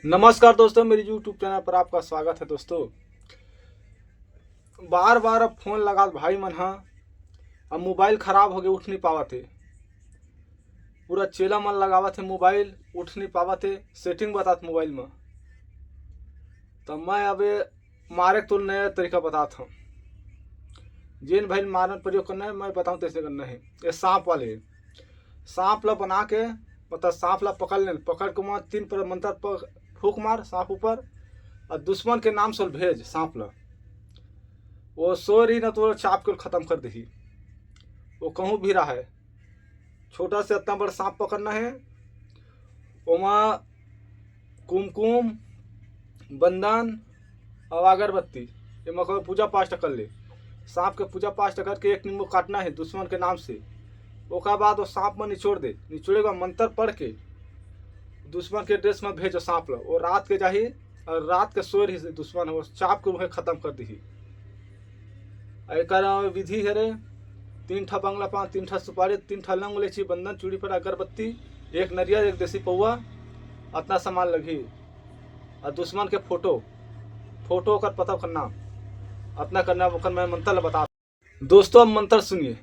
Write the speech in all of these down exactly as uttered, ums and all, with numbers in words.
नमस्कार दोस्तों, मेरी YouTube channel पर आपका स्वागत है दोस्तों। बार बार अब फोन लगात भाई मन ह, अब मोबाइल खराब हो गए, उठ नहीं पावत है। पूरा चेला मन लगावत है मोबाइल, उठ नहीं पावत है, सेटिंग बतात मोबाइल में। तो मैं अब मारे के तो नया तरीका बतात हूँ। जेन भाई मारन प्रयोग करना है, मैं बताऊँ कैसे करना है। ये सांप वाले, सांप ला बना के, मतलब सांप ला पकड़ लेन, पकड़ के वहाँ तीन पर मंत्र पर फूक मार सांप ऊपर, और दुश्मन के नाम से भेज सांप ला। वो सोर ही ना तो चाप के खत्म कर दही। वो कहूँ भी रहा है, छोटा से इतना बड़ा सांप पकड़ना है, ओमा कुमकुम, बंदन और अगरबत्ती, ये मकर पूजा पाठ कर ले। सांप के पूजा पाठ करके एक नींबू काटना है दुश्मन के नाम से। ओकर बाद वो सांप में निचोड़ दे, निचोड़े का मंत्र पढ़ के दुश्मन के ड्रेस में भेजो सांप लो। वो रात के जाही और रात के सोर ही दुश्मन हो चाप के उहे खत्म कर दही। एकर विधि है रे, तीन ठा बंगला पान, तीन ठा सुपारी, तीन ठा लौंग, इलायची, बंदन, चूड़ी पर अगरबत्ती, एक नरियर, एक देसी पौवा, अतना सामान लगही। और दुश्मन के फोटो, फोटो ओकर पता करना, अतना करना, ओकर मैं मंत्र ल बता। दोस्तों, अब मंत्र सुनिए।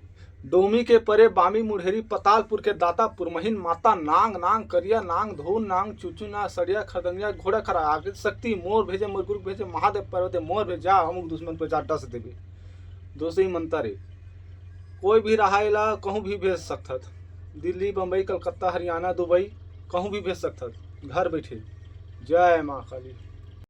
डोमी के परे बामी मुढ़ेरी पतालपुर के दाता पुरमहीन माता नांग नांग करिया नांग धोन नांग चुचू नांग सड़िया खदंगिया घोड़ा खरा आगे शक्ति मोर भेजे मोर गुरु भेजे महादेव पर्वते मोर भेजा अमुक दुश्मन पे जा डस देवे। दोस्तों, ये मंत्र है, कोई भी रहा एला कहूँ भी भेज सकथत, दिल्ली, बम्बई, कलकत्ता, हरियाणा, दुबई, कहूँ भी भेज सकथत घर बैठे। जय माँ काली।